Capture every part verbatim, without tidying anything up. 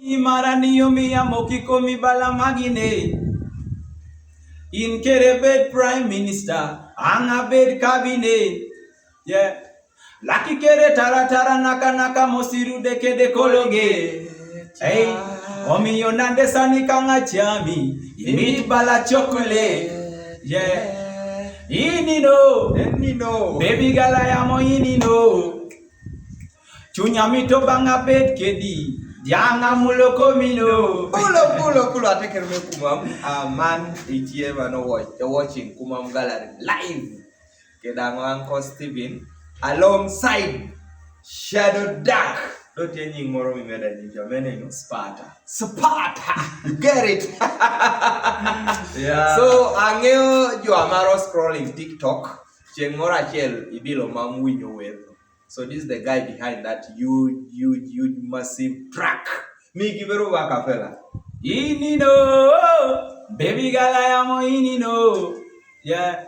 Imara ni yomi ya moki komi bala magine. In kere bed prime minister, anga bed cabinet. Yeah. Laki kere tara tara naka naka mosiru deke de kologe. Hey, omi yonande sani kanga chami. Imit bala chocolate. Yeah. Ini no. Ini no. Baby gala ya mo ini no. Chunya mi to banga bed kedi. Dianga mulo komino. Kulo, kulo, kulo. Ate kerme kumam. Ah, man, itie mano watch, watching kumam gallery live. Keda ngo Uncle Steven. Alongside Shadow Dark. Do tie nying moro mi meda nying jamene no. Sparta. Sparta. You get it? Yeah. So, ang'eyo jo amaro scrolling TikTok. Chieng' moro achiel ibilo mam winyo wer. So this is the guy behind that huge, huge, huge, massive track. Mi gibero ba capella. Ini no, baby gala ya mo ini no. Yeah.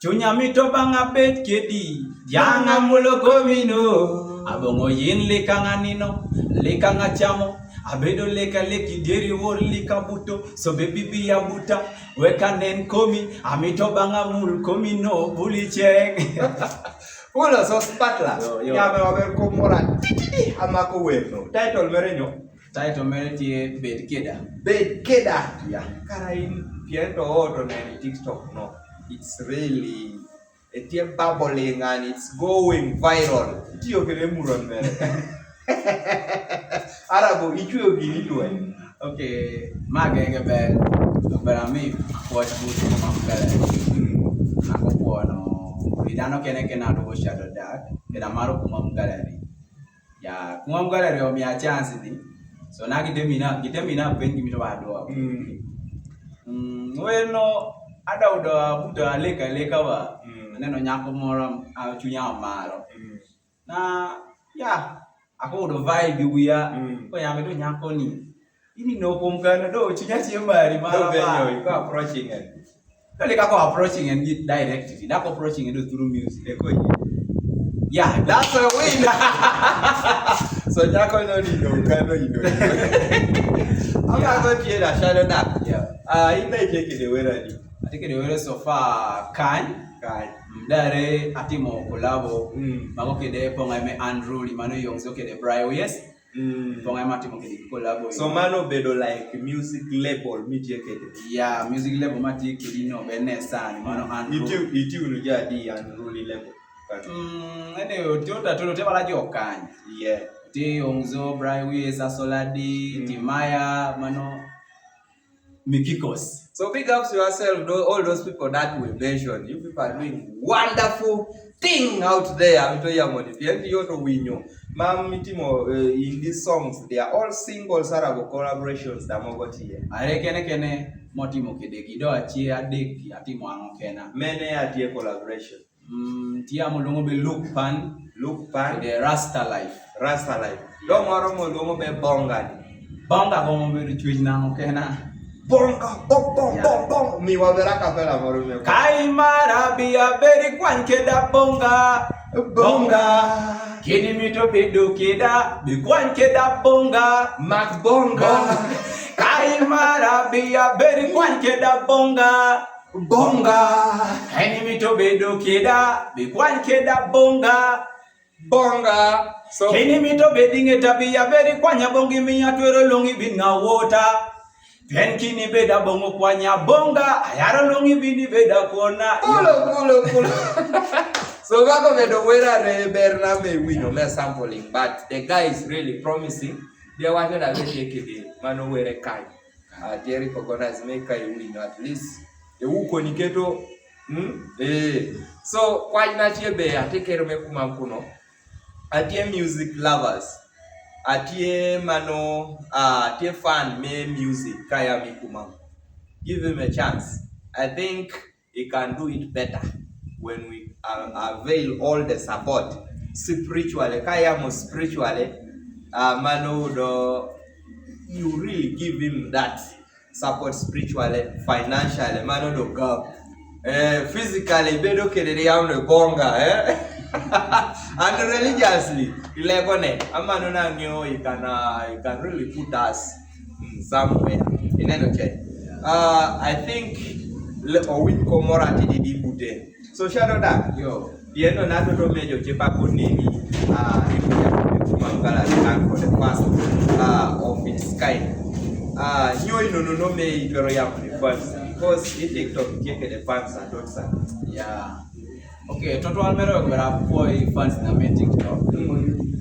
Chunya mi to banga bed kedi, dianga mulo komino. Abongo yin likanga nino, likanga chamo. Abedo leka leki deri wor lika buto. So baby bi ya buta, weka nen komi. Ami to banga mul komino, buli cheng. Kulo so Sparta. Yo, yo. Ya me waber ko mora. Tititi ama ko wer no. Title mere nyo. Title mere tie bed keda. Bed keda. Yeah. Kara in piento oto ne TikTok no. It's really, etie bubbling and it's going viral. Itiyo kede muron mere. Arabo ichweyo gini dwe. Okay, mage ge ber. Ber ami ko ta mutu ma mgale. Ako po no. Idano kene kena do Shadow Dark. Kena maro kuma mgale ni. Ya, kuma mgale ri omiya chance ni. So na gidemina, gidemina penj gimi to ba do. Mm. Mm, well no, ada udo buto aleka leka ba. Mm. Neno nyako moro a chunya maro. Mm. Na, ya, ako udo vibe wiya. Mm. Ko ya me do nyako ni. Ini no kom kana do chunya chie mari mara. Do benyo, ko approaching it. Kale ka ko approaching and get direct. That ko approaching and do through music. They go, yeah. Yeah, that's a win. So nyako no ni no kano ino. Aka go tie da Shadow Dark. Yeah. Ah, in da tie kede wera ni. Ati kede wera so far kan. Kan. Dare atimo collabo. Mm. Mago kede ponga me Andrew Limano Yongso kede Brian West. Mm. Ponga ma timo kedi collabo. So mano bedo like music label mi tie kedi. Yeah, music label ma tie kedi no bene sani mano Andrew. Iti iti unu jadi Andrew li label. Mm, ene o tio ta tolo te bala jo kan. Yeah. Ti Ongzo, Brian West, Asoladi, mm. Timaya, mano. Mikikos. So big ups to yourself, tho-, all those people that we mentioned. You people are doing wonderful thing out there. Ami to yamo ni pien ti yoto winyo. Mam mitimo, eh, in these songs, they are all singles, arabo collaborations da mogo tie. Are kene kene motimo kede gi do achie adek atimo ang'o kena. Mene atie collaboration. Mm, tie moluongo be Luke Pan. Luke Pan. Kede Rasta Life. Rasta Life. Do moro moluongo be Bonga ni. Bonga go mo be chwiny nang'o kena. Bonga, bong, bong, yeah. Bong, bong. Mi wabera kapela moro mi. Kai mara bia beri kwan keda bonga. Bonga. Kini mi to bedo keda, bi kwan keda bonga. Mak bonga. Bonga. Kai mara bia beri kwan keda bonga. Bonga. Keni mi to bedo keda, bi kwany keda bonga. Bonga. So keni mi to bedi ng'e ta bi ya bedi kwanya bongi mi ya twero longi bin ng'a wota. Ken kini beda bongo kwanya bonga, ayaro longi bini beda kona. Kulo, kulo, kulo. So bako bedo wera re berna me winyo me sampling, but the guy is really promising. Dia wacho da bedi kidi mano were kai. Ah, tie recognize me ka iwinyo at least. E uko ni keto. Hmm? Eh. So, kwany na tie be, atie kero me kumam kuno. Atie music lovers. Atie mano, ah, atie fan me music kaya mi kumam. Give him a chance. I think he can do it better when we, uh, avail all the support spiritually. Kaya mo spiritually, uh, mano do you really give him that support spiritually, financially, mano do go. Eh, physically, bedo kede yam no bonga, eh? And religiously, ileko ne, a mano na ng'eyo, you can, uh, you can really put us, mm, somewhere. Ineno che. Uh, I think le owinj ko moro ati di di bute. So Shadow Dak. Yo. Yeno na toto mejo che pa ko nini, uh, ibu ya kuma ngala kan for the first, uh, of its kind. Uh, nyo ino no no me itoro ya for the first. Because in TikTok, keke the fans are not sad. Yeah. Okay, toto an mero kwera poi fans na me TikTok.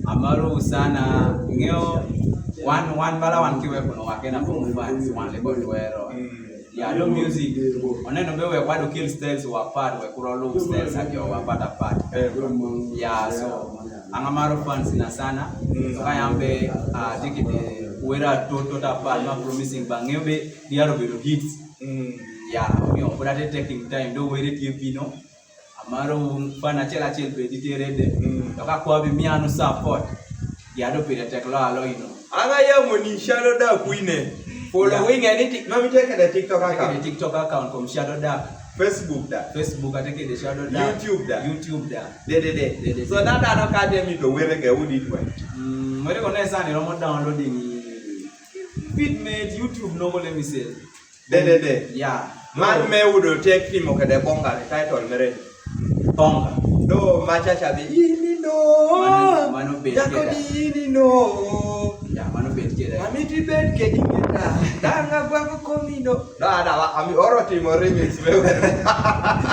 Amaro sana ng'eyo wan, wan bala wan kiwe kuno wake na kuno fans, wan lebo duero. Mm. Ya, lo music. Oneno be we kwado kill styles wa part, we kuro lo styles ajo wa part apart. Eh. Ya, so, an amaro fans na sana. Mm. So, ka yambe, ah, tiki de wera toto ta part, ma promising ba ng'eyo be, diaro be lo hits. Mm. Ya, mi on put at taking time, do were tie bino. Amaro un fan achiel achiel be dhi tere de. Mm. To ka kwa bi miya nu support. Ya do pire tek lo alo ino. An ayamo ni Shadow Dak kwine. Following, yeah, any tik-, ma mi teke de TikTok account. Teke de TikTok account kom Shadow Dak. Facebook da. Facebook ateke de Shadow Dak. YouTube da. YouTube da. De, de, de. De, de, so de. That ano ka de mi to were ge udi twe. Mm, were ko ne sani romo downloading. Fit made YouTube no go let me say. De, de, de. Yeah. Man me udo tek timo kede bonga ni title mere. Bonga. Do macha cha bi ini no. Mano, mano bet keda. Jako di ini no. Ya, mano bet keda. Ami ti bet kedi keda. Danga gwa ko komi no. Da, da, ami oro timo remix me.